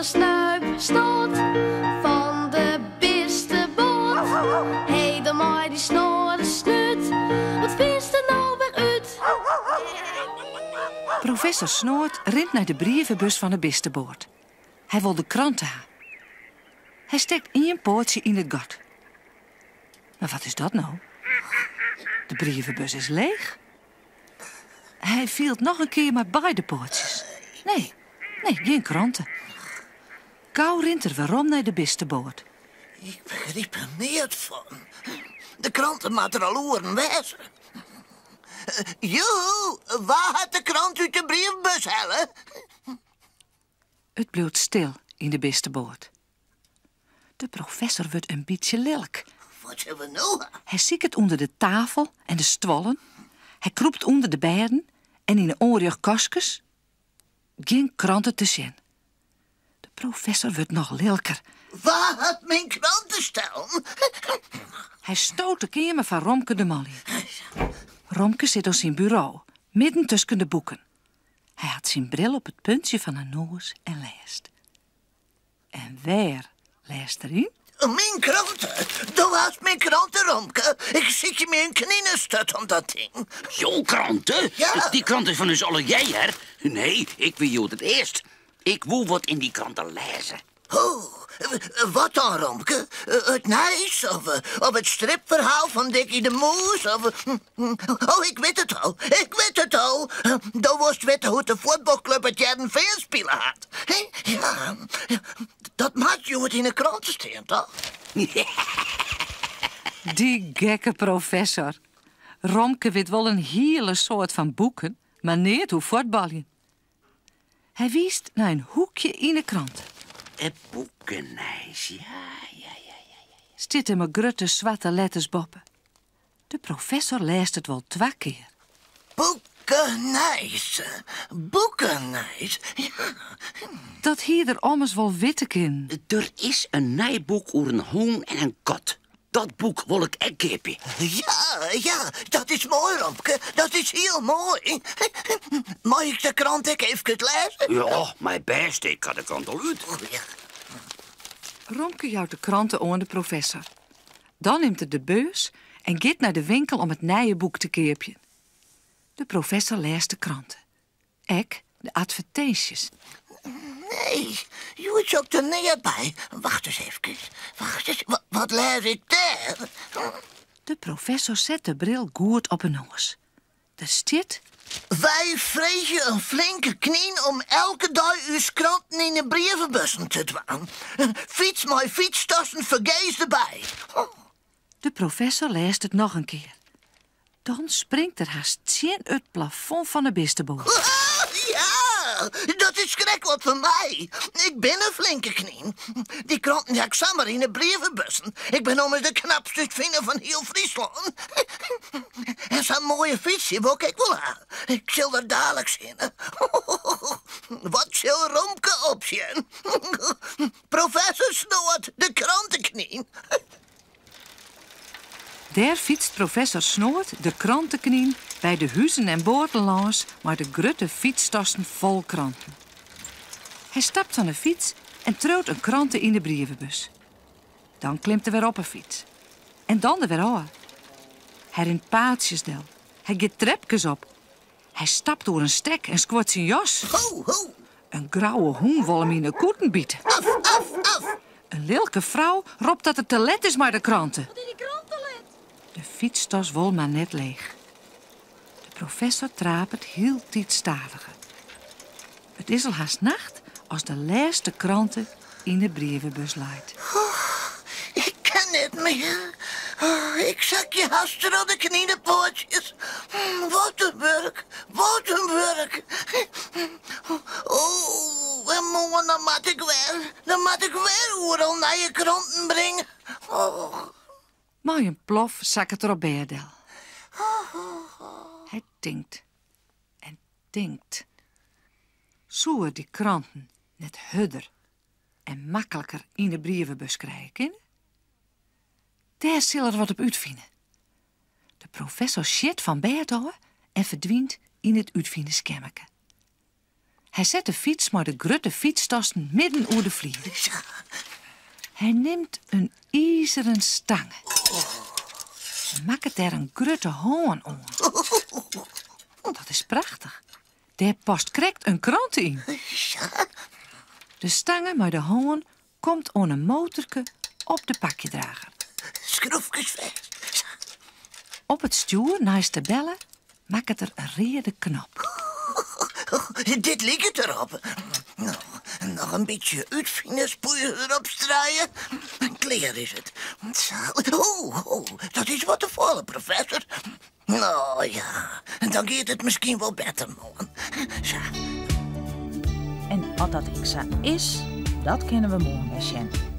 Professor Snuip Snoot fan de bisteboat. Hé, dan mei dy snoade snút, wat fynst der no wer út? Professor Snoad rint nei de brievebus fan 'e bisteboat. Hy wol de krante ha. Hy stekt ien poatsje yn it gat. Mar wat is dat no? De brievebus is leech. Hy fielt noch in kear mei beide poatsjes. Nee, nee, gjin krante. Gau rint er werom nei de bisteboat. Ik begryp der neat fan. De krante moat der al oeren wêze. Joehoe, wa hat de krant út de briefbus helle? It bliuwt stil yn de bisteboat. De professor wurdt in bytsje lilk. Wat sille we no ha? Hy siket ûnder de tafel en de stuollen. Hy krûpt ûnder de bêden en yn 'e oanrjochtkastkes. Gjin krante te sjen. De professor wurdt noch lilker. Wa hat myn krante stellen? Hy stoot de keamer fan Romke de Mol yn. Romke sit oan syn buro, midden tusken de boeken. Hy hat syn bril op it puntsje fan 'e noas en lêst. En wêr lêst er yn? Myn krante! Do hast myn krante, Romke. Ik sykje my in kninesturt om dat ding. Jo krante? Ja. Dy krante is fan ús allegear. Nee, ik wie hjoed it earst. Ik woe wat yn dy krante lêze. Oh, wat dan, Romke? It nijs of, of it stripferhaal fan Dikkie de Mûs? Of, oh, ik wit it al, ik wit it al. Do wolst witte hoe't de fuotbalklup It Hearrenfean spile hat. Hè? Ja, dat moat hjoed yn 'e krante stean, toch? Dy gekke professor. Romke wit wol in hiele soad fan boeken, mar neat oer fuotbaljen. Hy wiist nei in hoekje yn 'e krante. It boekenijs, ja, ja, ja, ja. Stiet der mei grutte swarte letters boppe. De professor lêst it wol twa kear. Boekenijs, boekenijs, ja. Dat hie er ommers wol witte kinnen. Der is in nij boek oer in hûn en in kat. Dat boek wol ik ek keapje. Ja, ja, dat is moai, Romke. Dat is hiel moai. Mei ik de krant ek eefkes lêze? Ja, mei bêst. Ik ha de krant al út. Oh, ja. Romke jout de krante oan de professor. Dan nimt er de beurs en giet nei de winkel om it nije boek te keapjen. De professor lêst de krante. Ek de advertinsjes. Nee, hjoed sjoch ik der neat by. Wacht ris efkes. Wacht ris, wat lês ik dêr? De professor set de bril goed op 'e noas. Der stiet. Wy freegje in flinke knyn om elke dei ús kranten yn 'e brievebussen te dwaan. Fyts mei fytstassen fergees derby. De professor lêst it noch in kear. Dan springt er hast tsjin it plafond fan 'e bisteboat. Ja, dat is krekt wat foar my. Ik bin in flinke knyn. Dy kranten ha ik samar yn 'e brievebussen. Ik bin ommers de knapste útfiner fan hiel Fryslân. En sa'n moaie fytsje wol ik ek wol ha. Ik sil der daliks hinne. Wat sil Romke opsjen? Professor Snoad, de kranteknyn. Dêr fytst professor Snoad, de kranteknyn, by de huzen en boaten lâns mei de grutte fytstassen fol kranten. Hy stapt fan 'e fyts en triuwt in krante yn de brievebus. Dan klimt er wer op 'e fyts. En dan der wer ôf. Hy rint paadsjes del. Hy giet trepkes op. Hy stapt oer in stek en skuort syn jas. Ho, ho! In grauwe hûn wol him yn 'e kûten bite. Af, af, af! In lilke frou ropt dat er te let is mei de krante. Wat is dy krante let? De fytstas wol mar net leech. De professor trapet hieltyd stadiger. It is al hast nacht as de lêste krante yn 'e brievebus leit. Ik kin net mear. Ik sakje hast troch de kninepoatsjes. Wat in wurk, wat in wurk. Oh, en moarn dan moat ik wer, dan moat ik wer oeral nije kranten bringe. Oh. Mei in plof sakket er op bêd del. Hy tinkt en tinkt. Soe er dy kranten net hurder en makliker yn 'e brievebus krije kinne? Dêr sil er wat op útfine. De professor sjit fan bêd ôf en ferdwynt yn it útfinerskeammerke. Hy set de fyts mei de grutte fytstassen midden oer de flier. Hy nimt in izeren stange en makket dêr in grutte hân oan. Dat is prachtich. Dêr past krekt in krante yn. De stange mei de hân komt oan in motorke op de pakjedrager. Skroefkes fêst. Op it stjoer neist de belle makket er in reade knop. Dit liket derop. No, noch in bytsje útfinerspoeier derop struie. En klear is it. Sa, oh, oh, dat is wat te folle, professor. No ja, dan giet it miskien wol better moarn. Sa. En as dat ek sa is, dat kinne we moarn wer sjen.